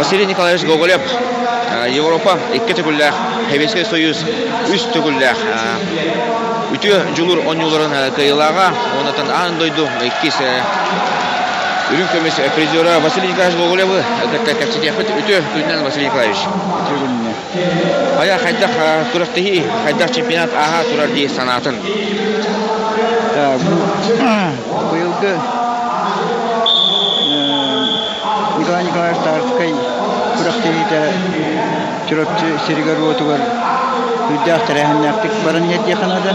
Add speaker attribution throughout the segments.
Speaker 1: Василий Николаевич Гоголев Европа икки төгүллээх, Сэбиэскэй Союз үс төгүллээх үтүө дьулуур оонньууларын кыайыылааҕа уонна аан дойду иккис үрүҥ көмүс призера Василий Николаевич Гоголевы кытта кэпсэтиэхпит. Үтүө күнүнэн, Василий Николаевич.
Speaker 2: Үтүө күнүнэн.
Speaker 1: Хайа хайдах күрэхтэһии, хайдах чемпионат ааһа турар дии санаатын?
Speaker 2: Бу быйылгы Николай Николаевич Тарскай күрэхтэһиитэ Чурапчы сиригэр-уотугар сүрдээх тэрээһиннээхтик баран иһэр диэххэ наада.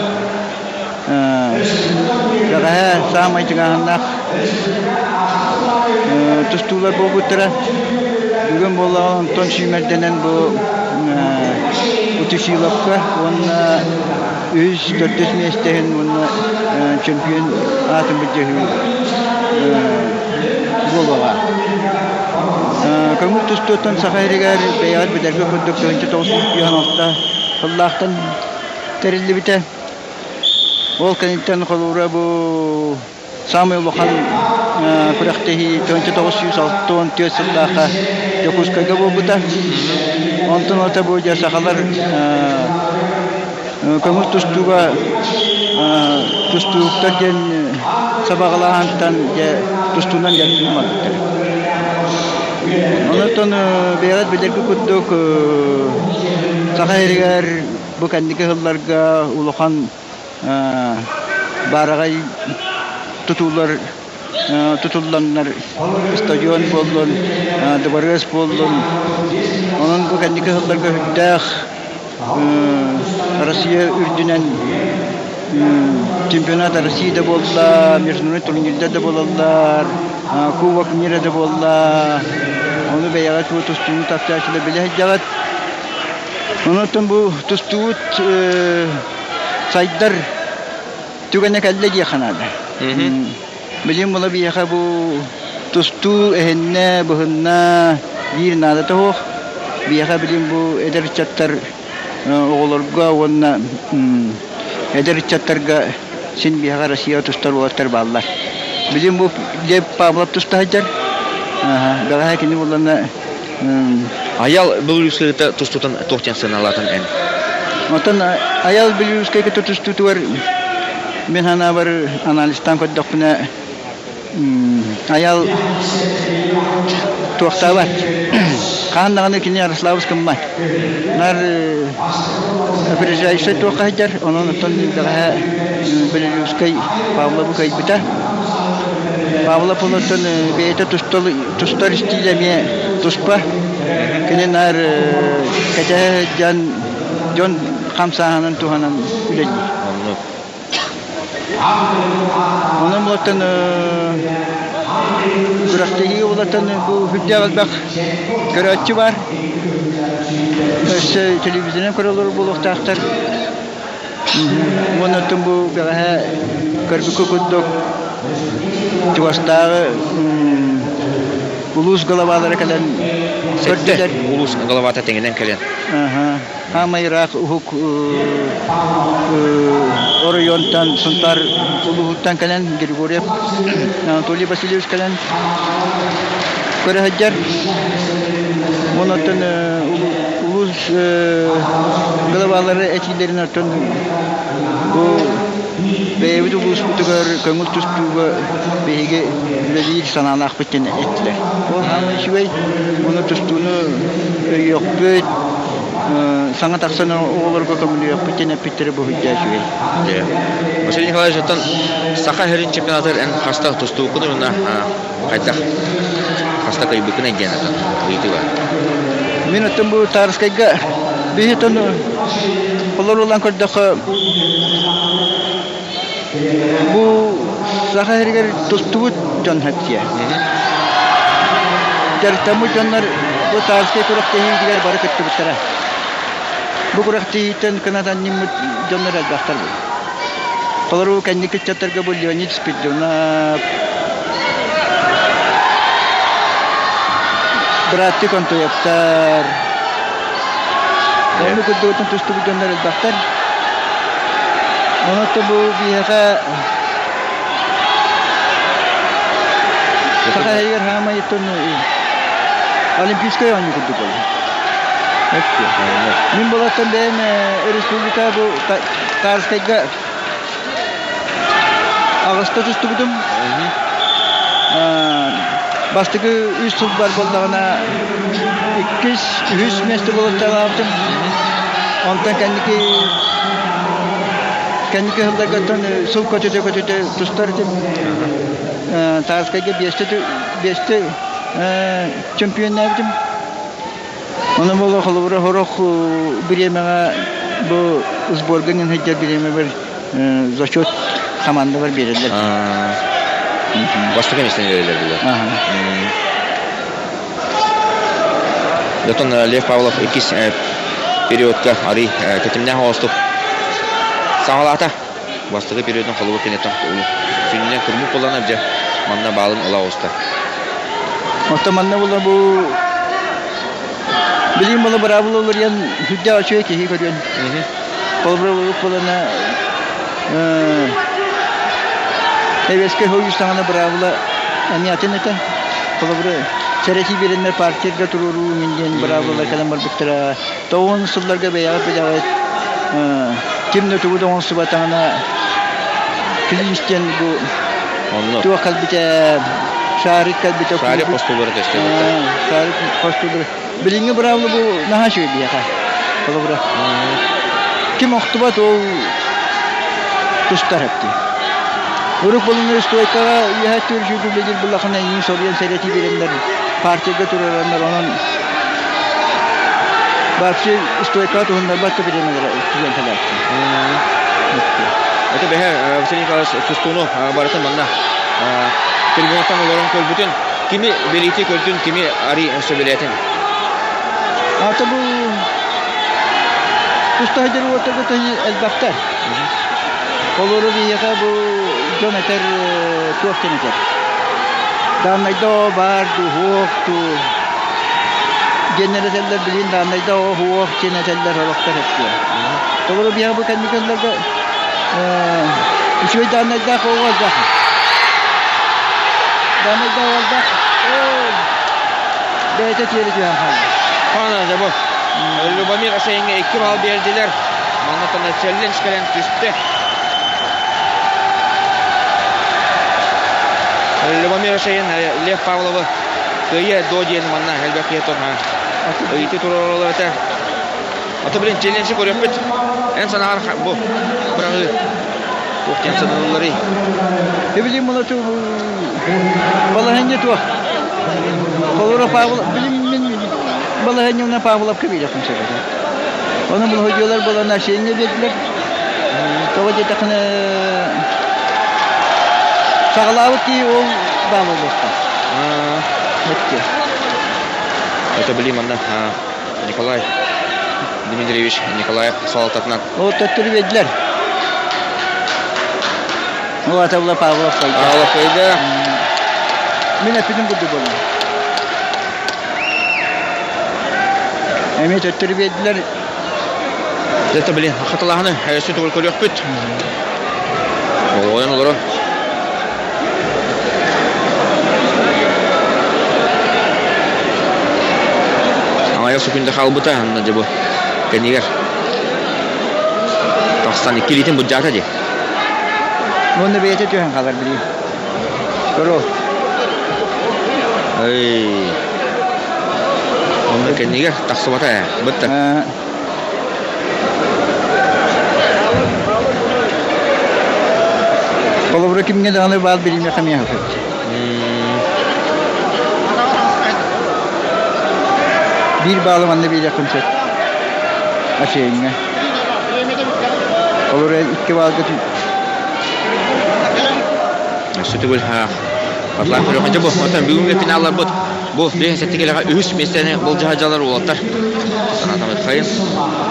Speaker 2: Бэҕэһээ саамай тыҥааһыннаах тустуулар буолбуттара. Бүгүн буоллаҕа онтон сүүмэрдэнэн бу Утусиловка уонна үһүс, төрдүс миэстэһин уонна чемпион аатын былдьаһыы буолуоҕа. Көҥүл тустууттан Саха сиригэр бэйэҕит билэргэ курдук 1996 сыллаахтан тэриллибитэ. Ол кэнниттэн холобура бу саамай улахан күрэхтэһии 1964 сыллаахха Дьокуускайга буолбута. Онтон ото бу дьэ сахалар көҥүл тустууга тустууктар диэн сабаҕалааһынтан дьэ тустуунан дьарыктанан барбыттар. Онон бэйэҕит билэргэ курдук Саха сиригэр Бу кэнники сылларга улахан баараҕай тутуулар тутулланнар стадион буоллун, дыбарыас буоллун. Онон бу кэнники сылларга сүрдээх Россия үрдүнэн чемпионат России да буолла, международный турнирдар да буолаллар, Кубок мира да буолла. Ону бэйэҕэ тустууну таптааччылар билэ сылдьаҕыт. Онон бу тустуут сайдар түгэнэ кэллэ диэххэ наада. Билигин була биһиэхэ бу тустуу эһиннэ, быһынна биир наадата суох. Биһиэхэ билигин бу эдэр ыччаттар оҕолорго уонна эдэр ыччаттарга син биһиэхэ Россияҕа тустар уолаттар бааллар. Билигин бу Лев Павлов туста сылдьар. Бэҕэһээ кини буллана
Speaker 1: Айал Белорусскайга тустуутун туох диэн сыаналаатын эн?
Speaker 2: Оттон Айал Белорусскайга тустуутугар мин санаабар анализтаан көрдөхпүнэ Айал туохтаабат. Хаһан даҕаны кини Ярославыс гыммат. Нар опережающай туохха сылдьар, онон оттон бэҕэһээ Белорусскай Павловы кыайбыта. Павлов онуттан бэйэтэ тустар истиилэ эмиэ туспа. Кини наар кэтэһэ сылдьан дьон хамсааһынын туһанан үлэлиир.
Speaker 1: Оннук.
Speaker 2: Онон булаттан күрэхтэһии улатан бу сүрдээх элбэх көрөөччү бар. Өссө телевизорынан көрөлөр буолуохтаахтар. Уонна оттон бу бэҕэһээ көрбүккэ курдук чугастааҕы улуус главалара кэлэн көрдүлэр.
Speaker 1: Улуус главата тэҥинэн кэлэн.
Speaker 2: Хаамай ыраах уһук оройуонтан Сунтаар улууһуттан кэлэн Григорьев Анатолий Васильевич кэлэн көрө сылдьар. Онон улуус главалары этиилэрин оттон бу бэйэбит улууспутугар көҥүл тустууга биһиги үлэлиир санаалаахпыт диэн эттилэр. Ол хаамай үчүгэй, ону тустууну өйүөхпүт, саҥа тахсан оҕолорго көҥүлүөхпүт диэн эппиттэрэ бу сылдьа үчүгэй.
Speaker 1: Василий Николаевич, оттон Саха сирин чемпионатыгар эн хаста тустубуккун уонна хайдах хаста кыайбыккын диэн ыйытыы бар.
Speaker 2: Мин оттон бу Тарскайга биһи оттон олорулан көрдөххө бу Саха сиригэр тустубут дьон хэпсиэ. Дьарыктаммыт дьоннор бу Тарскай күрэхтэһиитигэр бары кыттыбыттара. Бу күрэхтэһииттэн кынат анньыммыт дьоннор элбэхтэр бу. Толору кэнники ыччаттарга бу Леонид Спиридонов, бырааттыы Контоевтар, оннук курдугуттан тустубут дьоннор элбэхтэр. Онон бу биһиэхэ Саха иһигэр хаамай Олимпийскай оонньуу курдук буолла. Мин булаттан бэйэм республика бу Тарскайга аҕыста тустубутум. Бастакы үс сылбар буоллаҕына иккис, үһүс миэстэ буолутталаабытым. Онтон кэнники кэнники сылларга сыл көтүтэ-көтүтэ тустар этим. Тарскайга биэстэ биэстэ чемпионнаабытым. Онон буолла холобура сорох бириэмэҕэ бу сборга иҥин сылдьар бириэмэбэр зачет хамаандабар биэрэллэр.
Speaker 1: Бастакы миэстэни биэрэллэр дии. Оттон Лев Павлов иккис периодка арый тэтимнээх оҕустук саҕалаата. Бастакы периодун холобур кэнниттэн сүнньүнэн курмук буолан дьэ манна баалын ыла оҕуста.
Speaker 2: Оттон манна була бу билигин була быраабыла уларыйан сүрдээх үчүгэй киһи көрүөн. Холобура урут буолана Сэбиэскэй Союз саҕана быраабыла эмиэ атын этэ. Холобура сэрэтии биэрэннэр партиярга туруоруу мин диэн быраабылалар кэлэн барбыттара. Тоҕус сылларга бэйэҕит билэҕит ким да тугу да оҥорсубатаҕына клинч диэн бу туох кэлбитэ шарик кэлбитэ
Speaker 1: шарик хостуулара көстүбүтэ
Speaker 2: шарик хостуулара билиҥҥи быраабыла бу наһаа үчүгэй биһиэхэ холобура ким охтубат ол тустар эпти Урук булунар стойкаҕа үөһэ түөрсүүтү үлэлиир буллахына эйиин соруйан сэрэтии биэрэннэр партияга туруораннар онон вообще стойкаҕа туһуннарбат да бириэмэлэрэ тиийэн кэлээччи.
Speaker 1: Это бэһэ Василий Николаевич тустууну барытын манна трибунаттан олорон көрбүтүн кими бэлиэтии көрдүн, кими арый сөбүлээтин?
Speaker 2: Ата бу туста сылдьар уоттарга элбэхтэр. Холобура биһиэхэ бу дьон этэр туох диэн этэр? Дааннайда оо баар дуу, суох дуу диэннэр этэллэр, билигин дааннайда оо суох диэн этэллэр олохтор эттиэ. Холобура биһиэхэ бу кэнники сылларга үчүгэй дааннайдаах оҕо элбэх. Дааннайдаах оҕо элбэх. Бэйэтэ тиэрэ түһэн хаалла.
Speaker 1: Хаана дьэ бу Любомир Ашайыҥҥа икки баал биэрдилэр. Манна челлендж кэлэн түстэ. Любомир Ашайын Лев Павловы кыайыа дуо диэн манна элбэх киһи ыйытыы туруораллар этэ. Ото блин челленджи көрүөхпүт. Эн санааҕар бу быраҕыы туох диэн саныылларый?
Speaker 2: Билим муну балаһыанньа туох? Холобура Павел билим мин балаһыанньабына Павловка биэриэхпин сөп этэ. Ону булуһудьуолар буолан Арсенье биэрдилэр. Тоҕо диэтэххинэ саҕалаабыт киһи ол баал буолуохтаах. Өттө.
Speaker 1: Это блин манна Николай Дмитриевич Николаев салалтатынан.
Speaker 2: Ол төттөрү биэрдилэр. Ну, это была Павлов Пайда.
Speaker 1: Павлов Пайда.
Speaker 2: Мин эппитим курдук буолла. Эмиэ төттөрү биэрдилэр.
Speaker 1: Это, блин, хатылаһаны өссө төгүл көрүөхпүт. Оҕойон олорон. Аҕайах секунда хаалбыта, анна дьэ бу кэннигэр тахсан иккилиитин былдьаата дии.
Speaker 2: Уонна бэйэтэ түһэн хаалар билигин. Көрөө.
Speaker 1: Эй. Онно кэннигэр тахсыбата ээ. Бытта.
Speaker 2: Холобура кимҥэ даҕаны баал бириэмэ хамыйа сөп. Биир баалы манна биэриэххин сөп. Асеҥҥа. Холобура икки баалга
Speaker 1: Өссө төгүл Атлаан көрүөххэ дьэ бу оттон бүгүҥҥү финалларбыт бу биэс сэттикэлэҕэ үһүс миэстэни былдьаһа дьалар уолаттар санаатамыт хайын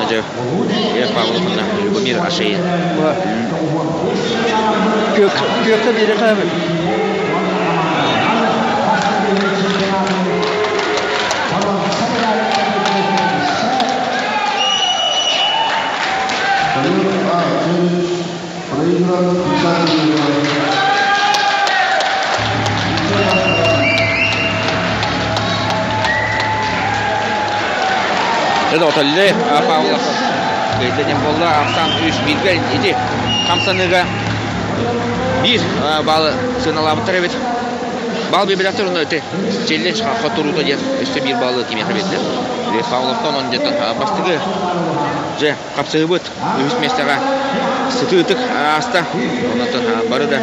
Speaker 1: дьэ Лев Павлов уонна Любомир Ашеин
Speaker 2: Күөххэ биэрэхэ
Speaker 1: Дьэ Отолле Павлов кыайда диэн буолла. Ахсаан үс бииргэ ити хамсаныыга биир баалы сыаналаабыттар эбит. Баал биэрбэтэхтэр онно ити челлендж хотторуута диэн өссө биир баалы кимиэхэ биэрдилэр. Лев Павловтан он диэн бастакы дьэ хапсыһыбыт үһүс миэстэҕэ сытыытык ааста. Онон бары да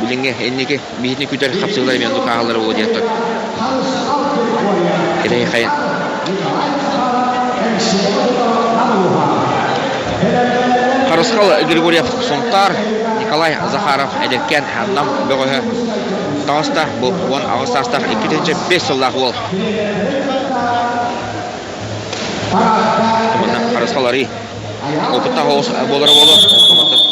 Speaker 1: билиҥҥи инники биһитини күтэр хапсыһыылар эмиэ оннук ааһаллара буолуо диэн кэтэһиэххэйин. Харысхал Григорьев Сунтаар, Николай Захаров эдэркээн Нам бөҕөһө таҕыста. Бу 18 саастаах 2005 сыллаах уол. Манна Харысхал арый опыттаах оҕус буолара буолуо.